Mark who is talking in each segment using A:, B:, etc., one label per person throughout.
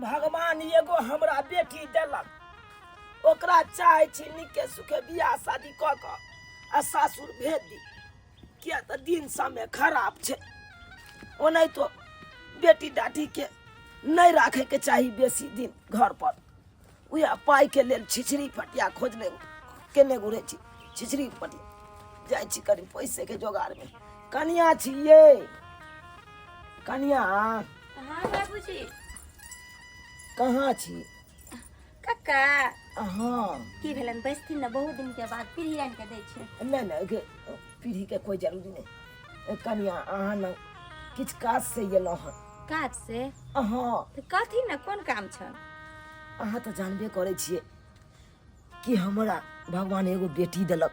A: भगवान एगो हमरा बेटी देलक, ओकरा चाहै छी नीके सुखे बियाह शादी कऽ कऽ आ सासुर भेज दी, किया तऽ दिन समय खराब छै। ओनाहितो बेटी डाटीके नहि राखैके चाही बेसी दिन घर पर। उएह पाइके लेल छिछरी फटिया खोजने केने घुरै छी, छिछरी फटिया जाइ छी कनि पैसेके जोगाड़मे। कनिया छी ये, कनिया।
B: हाँ बाबूजी।
A: कहाँ छी?
B: कक्का।
A: हाँ।
B: की भेलन, बैसथिन ने, बहुत दिन के बाद पीढ़ी आनि के दै छै।
A: नहि नहि, गे, पीढ़ी के कोई जरूरी नहि। कनिया, अहाँ ने किछु काज से एलहुँ हँ।
B: काज से?
A: हाँ।
B: तऽ कहथिन ने, कोन काम छल?
A: अहाँ तऽ जानबे करै छियै कि हमरा भगवान एगो बेटी देलक,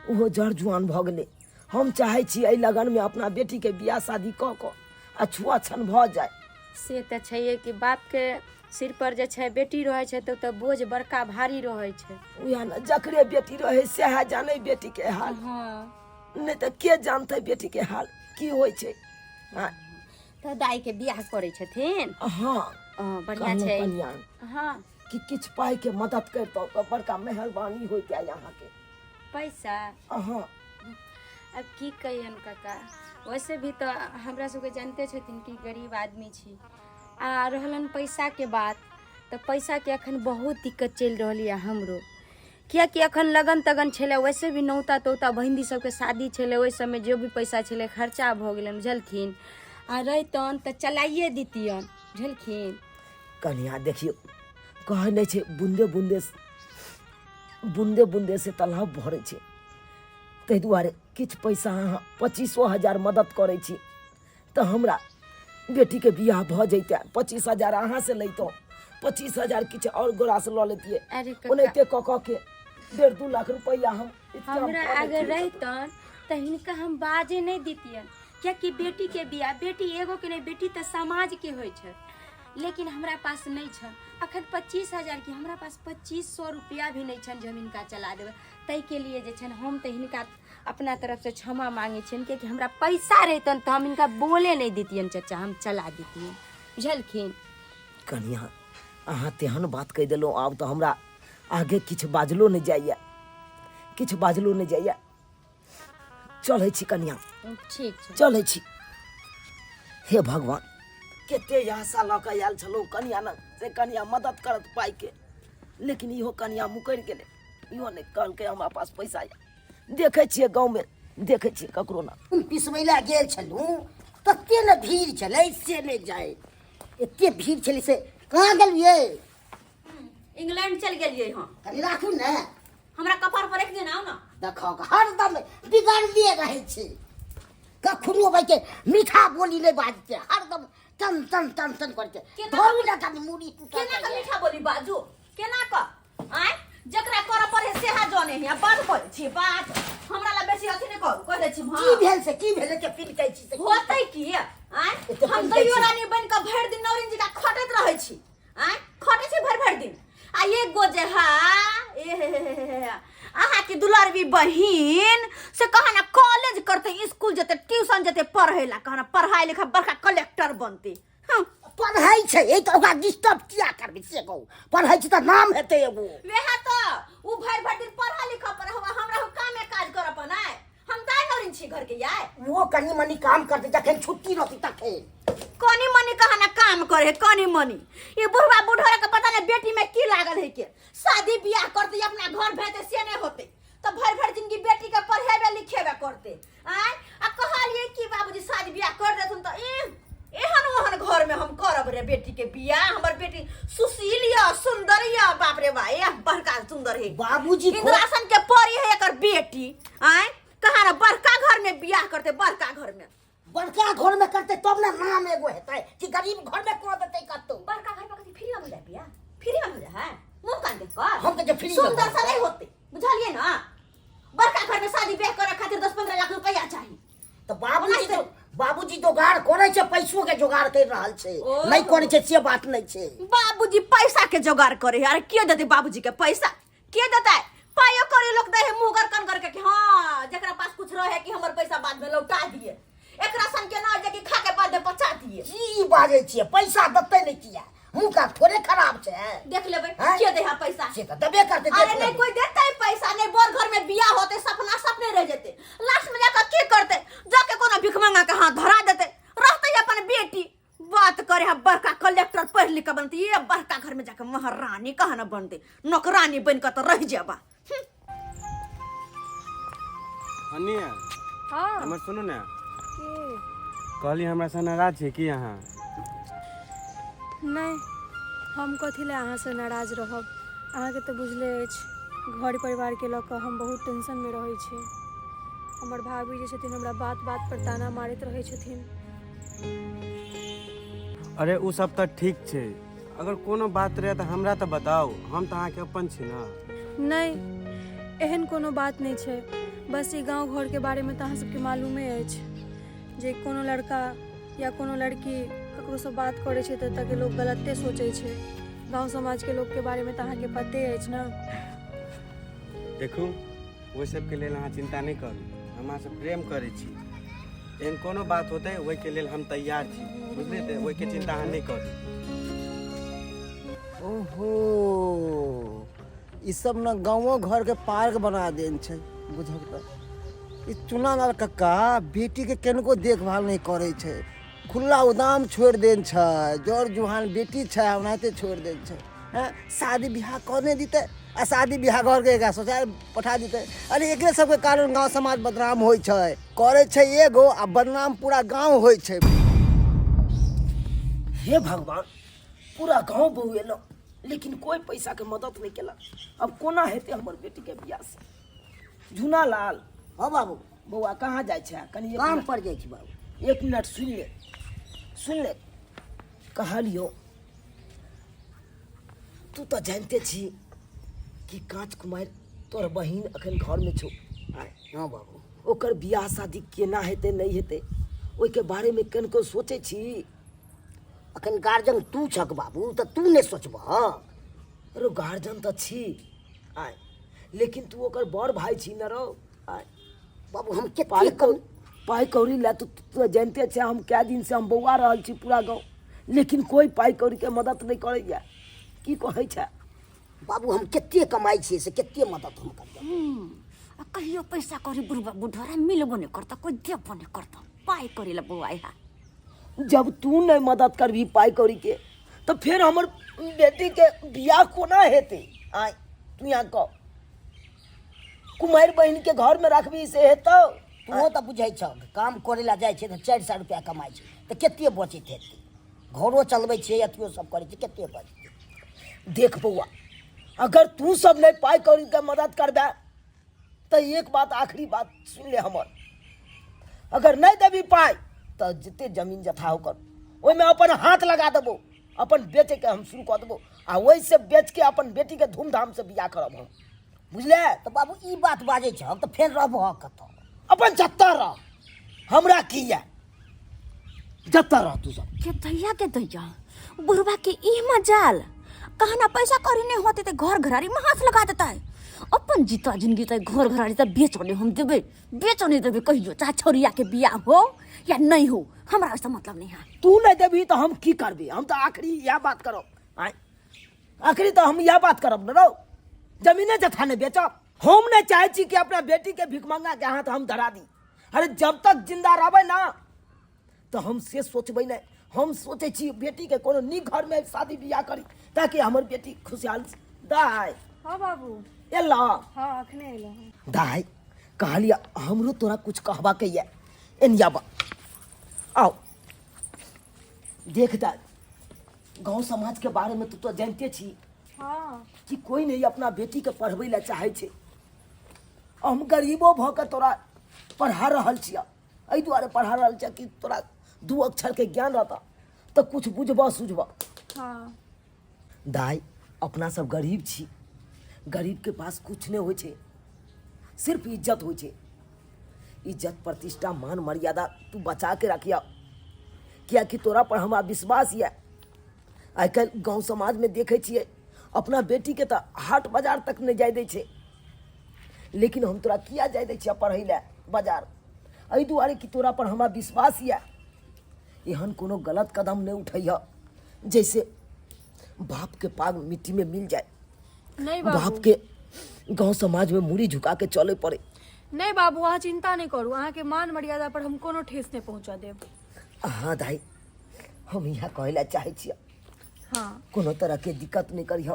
A: ओहो जड़ जुआन भऽ गेलै। हम चाहै छी एहि लगनमे अपना बेटीके बियाह शादी कऽ कऽ आ छुआ छन भऽ जाय।
B: से तऽ छैहे कि बापके सिर पर जे छै बेटी रहै छै तऽ ओतऽ बोझ बड़का भारी रहै छै।
A: उएह ने, जकरे बेटी रहै सएह जानै बेटीके हाल।
B: हाँ।
A: नहि तऽ के जानतै बेटीके हाल की होइ छै। हाँ।
B: तऽ दाइके बियाह करै छथिन?
A: हाँ।
B: बढ़िआँ
A: कहलहुँ
B: छै।
A: कनिया।
B: हाँ।
A: कि किछु पाइके मदद करितहुँ तऽ बड़का मेहरबानी होइते अहाँके।
B: पैसा?
A: हाँ।
B: अब की कहियन काका, वैसे भी तऽ हमरा सबके जानते छथिन कि गरीब आदमी छी, आ रहलन पैसाके बात तऽ पैसाके अखन बहुत दिक्कत चलि रहल यऽ हमरो, कियाकि अखन लगन तगन छलै, वैसे भी नौता तौता बहिनी सबके शादी छलै, ओहि सबमे जो भी पैसा छलै खर्चा भऽ गेलनि, बुझलखिन। आ रहितन तऽ चलाइए दितियन, बुझलखिन।
A: कनिया देखियौ, कहै नहि छै बूंदे बूंदे बूंदे बूंदे से तालाब भरै छै, ताहि दुआरे किछु पैसा अहाँ 25,000 मदद करै छी तऽ हमरा बेटीके बियाह भऽ जैते। 25,000 अहाँसँ लैतहुँ, 25,000 किछु आओर गोरासँ लऽ लेतियै।
B: अरे कक्का,
A: ओनाहिते कऽ कऽ के 1.5-2 लाख रुपैआ हम इंतजाम
B: हमरा
A: कऽ
B: अगर
A: लैतियै।
B: रहितन तऽ हिनका हम बाजे नहि दितियन, कियाकि बेटीके बियाह बेटी एगो के नहि, बेटी तऽ समाजके होइ छै। लेकिन हमरा पास नहि छनि अखन 25,000 की, हमरा पास 2,500 रुपैआ भी नहि छनि जे हम हिनका चला देबै। ताहिके लिए जे छनि हम तऽ हिनका अपना तरफसँ क्षमा मांगै छियनि, कियाकि हमरा पैसा रहितनि तऽ हम हिनका बोले नहि दितियनि चचा, हम चला दितियनि, बुझलखिन।
A: कनिया, अहाँ तेहन बात कहि देलहुँ, आब तऽ हमरा आगे किछु बाजलो नहि जाइए, किछु बाजलो नहि जाइए। चलै छी कनिया।
B: ठीक छै।
A: चलै छी। हे भगवान, कते आशा लऽ कऽ आयल छलहुँ कनिया लग से कनिया मदद करत पाइके, लेकिन इहो कनिया मुकरि गेलै, इहो नहि कहलकै हमरा पास पैसा यऽ। देखै छियै गाँवमे, देखै छियै ककरो ना।
C: हम पिसबै लए गेल छलहुँ, तते ने भीड़ छलै से नहि जाय, एते भीड़ छलै से। कहाँ गेलियै?
D: इंग्लैंड चल गेलियै हँ।
C: कनि राखू ने।
D: हमरा कपार पर रख देना, आउ ना।
C: देखो, हरदम बिगड़ले रहै छै, कखनो भाई के मीठा बोली नहि बाजते, हरदम टन टन टन टन करै छै।
D: केना?
C: धरू ने कनि, मुड़ी टूटल
D: केना के
C: जाइए।
D: मीठा बोली बाजू केना क? आय जकरा करऽ पड़े सेहा जाने है। बात करै छी बात, हमरा ला बेसी अथी नहि करू, कहि दै छी।
C: की
D: हँ।
C: भेल से? की भेल के पिनकै छी से? की?
D: होतै की? आय
C: एते
D: हम
C: पिनकै
D: दैयो
C: छी।
D: रानी बनि कऽ भरि दिन नौरिन जी का खटैत रहै छी। आय खटै छी भरि भरि दिन, आ एगो जे हा ए हे हे हे हे हे, अहाँके दुलारबी बहिन से कहा ना कॉलेज करतै, स्कूल जेतै, ट्यूशन जेतै पढ़ै ला, कहा ना पढ़ाई लिखाई बड़का कलेक्टर बनतै। हँ।
C: पढ़ै छै ए तऽ ओकरा डिस्टर्ब किया करबै से कहू? पढ़ै छै तऽ नाम हेतै एगो।
D: वएह तऽ उ भरि भरि दिन पढ़ा लिखा पर हवा, हमरा हो कामे काज करऽ पनाय, हम दाइ नौरिन छी घर के याय।
C: वो कनी मनी काम करते जखन छुट्टी रहती तखन।
D: कनी मनी कहा ना काम करे कनी मनी। ई बुढ़वा बुढ़ोरा के पता नहीं बेटी में की लागल है के शादी बियाह करते अपना घर भेजते से नहीं होते, तो भर भर जिंदगी बेटी के पढ़ेबे लिखेबे करते। आय आ कहलिए कि बाबूजी शादी बियाह कर देथुन त ए एहन ओहन घर में हम करब रे बेटी के बियाह। हमर बेटी सुशील या सुंदर या, बाप रे बा, ए बड़का सुंदर है।
C: बाबूजी
D: इंद्रासन के परी है एकर बेटी। आय कहा ना बड़का घर में बियाह करते, बड़का घर में।
C: बड़का घर में करते तब ना नाम एगो हेतै, कि गरीब घर में कऽ देतै कतौ?
D: बड़का घर में कथी फ्री में हो जाए बियाह? फ्री में हो जाए है, मुंह कान देख कर
C: हम तऽ जे फ्री में
D: सुंदर सा नहीं होते, बुझलिए ना? बड़का घर में शादी ब्याह करे खातिर 10-15 लाख रुपया चाहिए।
C: तऽ बाबूजी तो बाबूजी जोगाड़ करै छै, पैसो के जोगाड़ कर रहल छै।
D: ओ।
C: नहि करै छै से बात नहि छै।
D: बाबूजी पैसा के जोगाड़ करे है। अरे के देते बाबूजी के पैसा? के देते पाइयो करे? लोग दे है मुंह गरकन करके कि हाँ जकरा पास कुछ रहे कि हमर पैसा बाद में लौटा दिए। एकरा सन के ना जे कि खा के बाद में पचा दिए।
C: की बाजै छियै? पैसा देतै नहि किया? मुँह का थोड़े खराब छै।
D: देख लेबै।
C: हैं?
D: के दे है पैसा?
C: से तऽ देबे करतै।
D: अरे
C: देख
D: नहीं
C: लेबै।
D: कोई देते है पैसा नहीं, बोर घर में बियाह होते सपना सपने रह जेते, लास्ट में जाकर की करते? जाके कोनो भिख मंगा के हाथ धरा देते, रहते अपन बेटी। बात करे है बड़का कलेक्टर पढ़ लिख के बनते, ये बड़का घर में जाके महारानी कहाँ न बनते, नौकरानी बन के तो रह जेबा।
E: हनिया।
F: हाँ।
E: हमर सुनू ने।
F: के?
E: कहली हमरा से नाराज छै की अहाँ?
F: नहि, हम कथी लए अहाँसँ नाराज रहब? अहाँके तऽ बुझले अछि, घर परिवारके लऽ कऽ हम बहुत टेंशनमे रहै छी। हमर भाभी जे छथिन, हमरा बात बात पर ताना मारैत रहै छथिन।
E: अरे ओ सब तऽ ठीक छै, अगर कोनो बात रहै तऽ हमरा तऽ बताउ, हम तऽ अहाँके अपन छी ने।
F: नहि, एहन कोनो बात नहि छै। बस ई गाँव घरके बारेमे तऽ अहाँ सबके मालूमे अछि जे कोनो लड़का या कोनो लड़की ककरोसँ बात करै छै तऽ एतऽके लोक गलते सोचै छै। गाँव समाजके लोकके बारेमे तऽ अहाँके पते अछि ने।
E: देखू, ओहि सबके लेल अहाँ चिन्ता नहि करू। हम अहाँसँ प्रेम करै छी। एहन कोनो बात होतै, ओहिके लेल हम तैयार छी, बुझलियै? तऽ ओहिके चिन्ता अहाँ नहि करू।
G: ओहो, ई सब ने गाँवो घरके पार्क बना देन छै। बुझक तऽ ई चुनालाल कक्का बेटीके कनिको देखभाल नहि करै छै, खुला उदाम छोड़ि देन छै। जर जुहान बेटी छै, ओनाहिते छोड़ि देन छै। हैं, शादी बियाह कऽ नहि दितै आ शादी बियाह घरके एकरा सोचा पठा दितै। अरे, एकरे सबके कारण गाँव समाज बदनाम होइ छै। करै छै एगो आ बदनाम पूरा गाँव होइ छै।
A: हे भगवान, पूरा गांव बौएलहुँ लेकिन कोई पैसा के मदद नहीं केलक। अब कोना हेतै हमर बेटी के बियाह से? झुना लाल।
C: हाँ बाबू।
A: बौआ, कहाँ जाइ छै कनी एक
C: काम
A: मिनट।
C: पर जाइ छी बाबू।
A: एक मिनट सुनि ले, सुनि ले। कहलियो, तू तऽ जानते छी कि काँच कुमारि तोहर बहिन अखन घरमे छौ। आँय?
C: हाँ बाबू।
A: ओकर बियाह शादी केना हेतै, नहि हेतै, ओहिके बारेमे कनिको सोचै छी?
C: अखन गार्जियन तू छक बाबू, तऽ तू नहि सोचबह?
A: अरे, गार्जियन तऽ छी आय, लेकिन तू ओकर बड़ भाई छी न रौ। आय?
C: बाबू, हम
A: पाइ
C: कते कम
A: पाइ कौड़ी लए तू तू जानते छै, हम कए दिन से हम बौआ रहल छी पूरा गाँव, लेकिन कोई पाइ कौड़ी के मदद नहि करैया। की कहै छै?
C: बाबू, हम कते कमाइ छियै से कते मदद हम करबै?
D: आ कहियो पैसा करी बुढ़बा बुढ़ोरा मिलबो नहीं करता, कोई देबो नहीं करता पाई करी ला बौआ यहाँ।
A: जब तू नहीं मदद करबी पाइ कौड़ी के तऽ फेर हमर बेटी के बियाह कोना हेतै? आय, तू यहाँ कह, कुमारि बहिन के घर में रखबी से हेतौ?
C: तूहो तऽ बुझै छह, काम करै लए जाइ छै तऽ 400 रुपया कमाइ छै, तऽ कते बचैत हेतै? घरो चलबै छियै, अथियो सब करै छियै, कते बचतै?
A: देख बौआ, अगर तू सब नहीं पाइ कौड़ी के मदद करबे तऽ एक बात, आखिरी बात सुन ले हमर। अगर नहीं देबी पाइ तऽ जते जमीन जथा ओकर, ओहिमे अपन हाथ लगा देबो, अपन बेचे के हम शुरू कऽ देबो आ ओहिसँ बेच के अपन बेटी के धूमधाम से बियाह करब हम, बुझले?
C: तऽ बाबू, ई बात बाजै छह तऽ फेर रहबह कतऽ?
A: अपन जतऽ रह, हमरा की यऽ, जतऽ रह तू सब।
D: के दैया, के दैया, बुढ़वा के ई मजाल, कहना पैसा करी नहीं होते तो घर घरारी में हाथ लगा देता है। अपन जीता जिंदगी तो घर घरारी तो बेचो नहीं हम देबे, बेचो नहीं देबे कहियो, चाहे छोरिया के बियाह हो या नहीं हो, हमरा ऐसा मतलब नहीं है।
A: तू नहीं देबी तऽ हम की करबी? हम तऽ आखिरी इएह बात करब। आँय, आखिरी तऽ हम इएह बात करब ने रौ, जमीने जथा नहि बेचब। हम नहि चाहै छी कि अपना बेटी के भिखमंगा के हाथ हम धरा दी। अरे, जब तक जिंदा रहबै ना तऽ हम से सोचबै नहि। हम सोचै छी बेटी के कोनो नीक घर में शादी बियाह करी ताकि हमर बेटी खुशहाल। दाय।
F: हाँ बाबू।
A: एला?
F: हाँ, अखने एलहुँ हँ।
A: दाय, कहलियै हमरो तोरा कुछ कहबाके यऽ। एनिया बा, आओ। देख दाय, गाँव समाज के बारे में तू तो जानते छी कि कोई नहीं अपना बेटी के पढ़बै लए चाहै छै। हम गरीबो भऽ कऽ तोरा पढ़ा रहल छियह, एहि दुआरे पढ़ा रहल छियह कि तोरा दू अक्षर के ज्ञान रहता तऽ कुछ बुझबह सुझबह। दाय, अपना सब गरीब छी। गरीब के पास कुछ नहीं होइ छै, सिर्फ इज्जत होइ छै। इज्जत, प्रतिष्ठा, मान मर्यादा तू बचा के रखिया, कियाकि तोरा पर हमरा विश्वास यऽ। आइ काल्हि गाँव समाजमे देखै छियै, अपना बेटीके तऽ हाट बाजार तक नहि जाय दै छै, लेकिन हम तोरा किया जाय दै छियै पढ़ै लए बाजार? एहि दुआरे कि तोरा पर हमरा विश्वास यऽ। एहन कोनो गलत कदम नहि उठैह जैसे बाप के पाग मिट्टी में मिल जाए।
F: नहीं बाबू।
A: बाप के गांव समाज में मुड़ी झुका के चले पड़े।
F: नहीं बाबू, अहाँ चिंता नहीं करू, अहाँके मान मर्यादा पर हम कोनो ठेस नहीं पहुंचा देब।
A: हाँ दाई, हम यहाँ कहला चाहे छियै।
F: हाँ।
A: कोनो तरह के दिक्कत नहीं करी,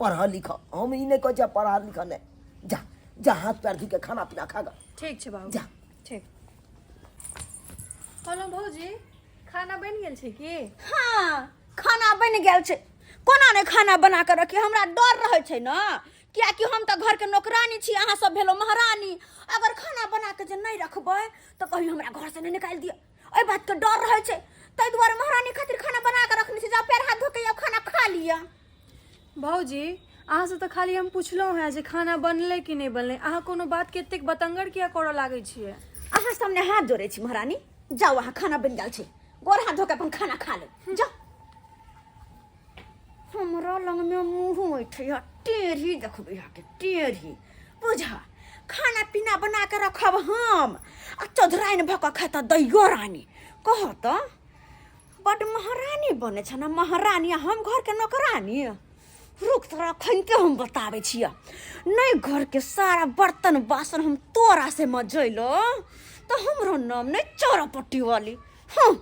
A: पढ़ लिख। हम ई नहीं कहै छियै पढ़ा लिख नहीं, जा जा हाथ पैर धो के खाना पीना खा गा।
F: ठीक छै बाबू।
A: जा।
F: ठीक। कहलहुँ भौजी, खाना बनि गेल छै की?
D: हाँ, खाना बनि गेल छै। कोना नहि खाना बना कऽ रखी, हमरा डर रहै छै ने, कियाकि हम तऽ घरके नौकरानी छी, अहाँ सब भेलहुँ महारानी। अगर खाना बना कऽ जे नहि रखबै तऽ कहीं हमरा घरसँ नहि निकालि दिअ, एहि बातके डर रहै छै। ताहि दुआरे महारानी खातिर खाना बना कऽ रखने छी। जाउ, पैर हाथ धो के आउ, खाना खा लिअ।
F: भौजी, अहाँसँ तऽ खाली हम पुछलहुँ हेँ जे खाना बनलै कि नहि बनलै। अहाँ कोनो बातके एतेक बतंगड़ किया करऽ लागै छियै?
D: अहाँ सामने हाथ जोड़ै छी महारानी, जाउ अहाँ, खाना बनि गेल छै, गोर हाथ धो के अपन खाना खा ले जाउ। हमरा लगमे मुँह ऐठै है, टेढ़ी देखबै अहाँके टेढ़ी। बुझा, खाना पीना बना के रखब हम आ चौधराइन भऽ कऽ खेतऽ दैयो रानी। कह तऽ, बड महारानी बनै छै ने महारानी, आ हम घरके नौकरानी। रुक तोरा, अखनते हम बताबै छियै। नहि घरके सारा बर्तन बासन हम तोरा से मजैलो तऽ हमरो नाम नहि चौरा पट्टी वाली। हाँ।